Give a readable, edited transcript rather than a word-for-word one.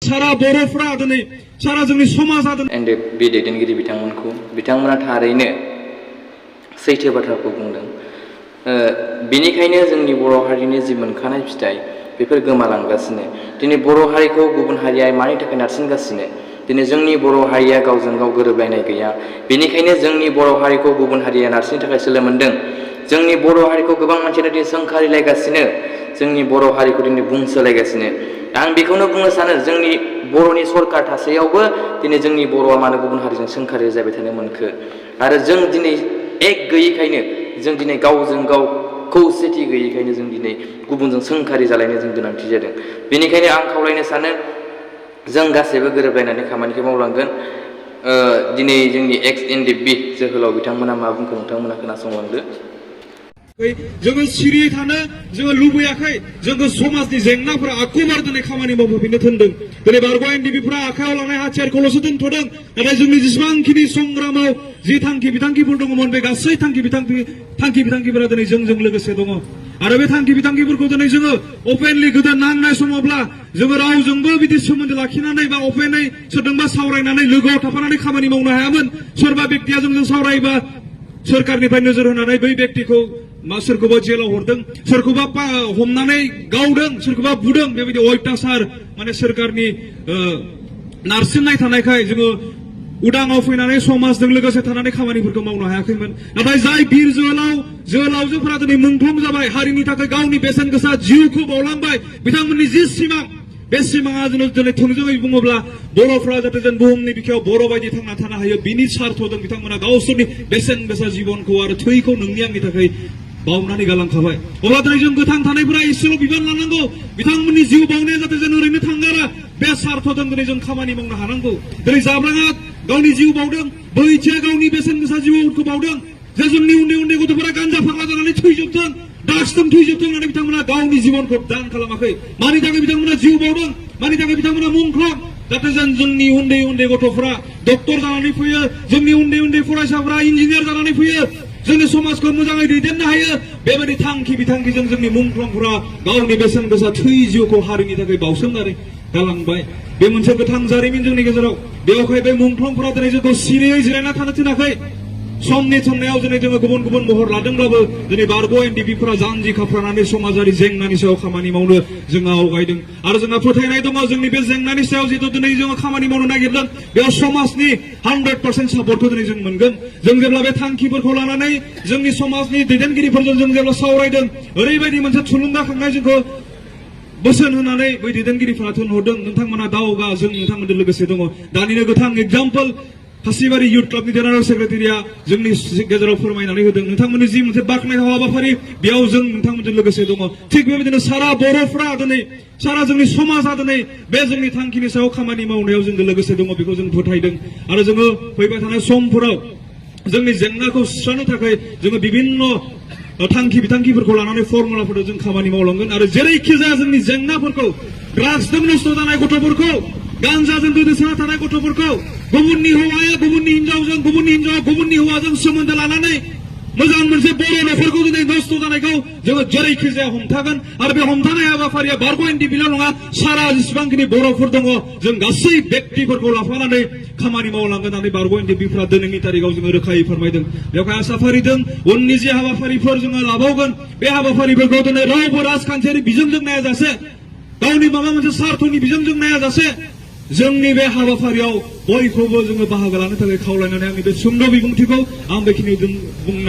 सारा बर'फ्रा दिनै सारा जोंनि समाजा दिनै एनडिएफबि दैदेनगिरि बिथांमोना थारैनो सैथो बाथ्राखौ बुंदों। बेनिखायनो जोंनि बर' हारिनि जि मोनखानाय फिथाइ बेफोर गोमालांगासिनो। दिनै बर' हारिखौ गुबुन हारिया मानि थाखाय नारसिनगासिनो? दिनै जोंनि बर' हारिया गावजों गाव गोरोबलायनाय गैया। बेनिखायनो जोंनि बर' हारिखौ गुबुन हारिया नारसिननो थाखाय सोलो मोन्दों। जोंनि बर' हारिखौ गोबां मानसियानो दिनै सोंखारिलायगासिनो, जोंनि बर' हारिखौ दिनै बुंसोलायगासिनो। आं बेखौनो बुंनो सानो, जोंनि बर'नि सरकार थासेयावबो दिनै जोंनि बर'आ मानो गुबुन हारिजों सोंखारि जाबाय थानो मोनखो? आरो जों दिनै एक गैयैखायनो, जों दिनै गावजों गाव खौसेथि गैयैखायनो जों दिनै गुबुनजों सोंखारि जालायनो जों गोनांथि जादों। बेनिखायनो आं खावलायनो सानो, जों गासैबो गोरोबलायनानै खामानिखौ मावलांगोन। दिनै जोंनि एक्स एनडिएफबि जोहोलाव बिथांमोना मा बुंखो नोंथांमोना खोनासंलांदो। जोङो सिरियै थानो जोङो लुबैयाखै। जोङो समाजनि जेंनाफोरा आखुबार दिनै खामानि मावफैनो थिनदों। दिनै बारग' एनडिएफबिफोरा आखायाव लानाय हाथियारखौल'सो दोनथ'दों। नाथाय जोंनि जेसेबांखिनि संग्रामाव जि थांखि बिथांखिफोर दङमोन, बे गासै थांखि बिथांखिफोरा दिनै जोंजों लोगोसे दङ। आरो बे थांखि बिथांखिफोरखौ दिनै जोङो अपेनलि गोदो नांनाय समावब्ला जोङो रावजोंबो बिदि सोमोन्दो लाखिनानै बा अपेनै सोरजोंबा सावरायनानै लोगोआव थाफानानै खामानि मावनो हायामोन। सोरबा बेक्तिया जोंजों सावरायबा सोरखारनिफ्राय नोजोर होनानै बै बेक्तिखौ सोरखौबा जेलाव हरदों, सोरखौबा हमनानै गावदों, सोरखौबा बुदों। बेबायदि अयथासार माने सोरखारनि नारसिननाय थानायखाय जोङो उदाङाव फैनानै समाजजों लोगोसे थानानै खामानिफोरखौ मावनो हायाखैमोन। नाथाय जाय बिर जोहोलावजोफोरा दिनै मुंख्लं जाबाय, हारिनि थाखाय गावनि बेसेन गोसा जिउखौ बावलांबाय, बिथांमोननि जि सिमां, बे सिमाङा दिनै थोंजोङै बुङोब्ला बर'फ्रा जाहाथे जों बुहुमनि बिखायाव बर' बायदि थांना थानो हायो, बिनि सार्थजों बिथांमोना गावसोरनि बेसेन गोसा जिबनखौ आरो थैखौ नोंनि आंनि थाखाय बावनानै गालांखाबाय। अब्ला दिनै जों गोथां थानायफोरा एसेल' बिबान लानांगौ। बिथांमोननि जिउ बावनाया जाहाथे जों ओरैनो थांगारा, बे सार्थजों दिनै जों खामानि मावनो हानांगौ। दिनै जाब्राङा गावनि जिउ बावदों, बैथिया गावनि बेसेन गोसा जिउखौ बावदों। जे जोंनि उन्दै उन्दै गथ'फोरा गान्जा फाग्ला जानानै थैजोबदों, दासजों थैजोबदों होननानै बिथांमोना गावनि जिबनखौ दान खालामाखै। मानि थाखाय बिथांमोना जिउ बावदों? मानि थाखाय बिथांमोना मुंख्लं? जाहाथे जोंनि उन्दै उन्दै गथ'फोरा डक्टर जानानै फैयो, जोंनि उन्दै उन्दै फरायसाफोरा इन्जिनियार जानानै फैयो, जोंनि समाजखौ मोजाङै दैदेननो हायो। बेबायदि थांखि बिथांखिजों जोंनि मुंख्लंफोरा गावनि बेसेन गोसा थै जिउखौ हारिनि थाखाय बावसोमनानै गालांबाय। बे मोनसे गोथां जारिमिन जोंनि गेजेराव। बेवहाय बे मुंख्लंफोरा दिनै जोंखौ सिरियै जिरायना थानो थिनाखै। समनि थिननायाव दिनै जोङो गुबुन गुबुन महर लादोंब्लाबो दिनै बारग' एनडिएफबिफोरा जानजि खाफ्रानानै समाजारि जेंनानि सायाव खामानि मावनो जोङो आवगायदों। आरो जोंहा फोथायनाय दङ, जोंनि बे जेंनानि सायाव जिहेतु दिनै जोङो खामानि मावनो नागिरदों, बेयाव समाजनि 100% सापर्टखौ दिनै जों मोनगोन। जों जेब्ला बे थांखिफोरखौ लानानै जोंनि समाजनि दैदेनगिरिफोरजों जों जेब्ला सावरायदों, ओरैबायदि मोनसे थुलुंगाखांनाय जोंखौ बोसोन होनानै बै दैदेनगिरिफोरा थिनहरदों, नोंथांमोना दावगा, जों नोंथांमोनजों लोगोसे दङ। दानिनो गोथां एग्जाम्पल खासिबारि इउथ क्लाबनि जेनेरेल सेक्रेटारिया जोंनि गेजेराव फोरमायनानै होदों, नोंथांमोननि जि मोनसे बाख्नायथाव हाबाफारि, बेयाव जों नोंथांमोनजों लोगोसे दङ। थिग बेबायदिनो सारा बर'फ्रा दिनै, सारा जोंनि समाजा दिनै बे जोंनि थांखिनि सायाव खामानि मावनायाव जोंजों लोगोसे दङ, बेखौ जों फोथायदों। आरो जोङो फैबाय थानाय समफोराव जोंनि जेंनाखौ सुस्रांनो थाखाय जोङो बिभिन्न थांखि बिथांखिफोरखौ लानानै फर्मुलाफोरजों जों खामानि मावलांगोन। आरो जेरैखि जाया जोंनि जेंनाफोरखौ, ड्राग्सजों नस्थ' जानाय गथ'फोरखौ, गान्जाजों गोदोसोना थानाय गथ'फोरखौ, गुबुननि हौवाया गुबुननि हिनजावजों, गुबुननि हिनजावा गुबुनि हौवाजों सोमोन्दो लानानै मोजां मोनसे बर' न'खरखौ दिनै नस्थ' जानायखौ जोङो जेरैखि जाया हमथागोन। आरो बे हमथानाय हाबाफारिया बारग' एनडिएफबिल' नङा, सारा जेसेबांखिनि बर'फोर दङ, जों गासै बेक्तिफोरखौ लाफानानै खामानि मावलांगोन होननानै बारग' एनडिएफबिफोरा दिनैनि तारिखाव जोङो रोखायै फोरमायदों। बेवहाय आसा फारिदों उननि जे हाबाफारिफोर जोङो लाबावगोन, बे हाबाफारिफोरखौ दिनै रावबो राजखान्थियारि बिजोंजों नायाजासे, गावनि माबा मोनसे सार्थनि बिजोंजों नायाजासे जोंनि बे हाबाफारियाव बयखौबो जोङो बाहागो लानो थाखाय खावलायनानै आंनि बे सुंद' बिबुंथिखौ आं बेखिनियाव बुंनो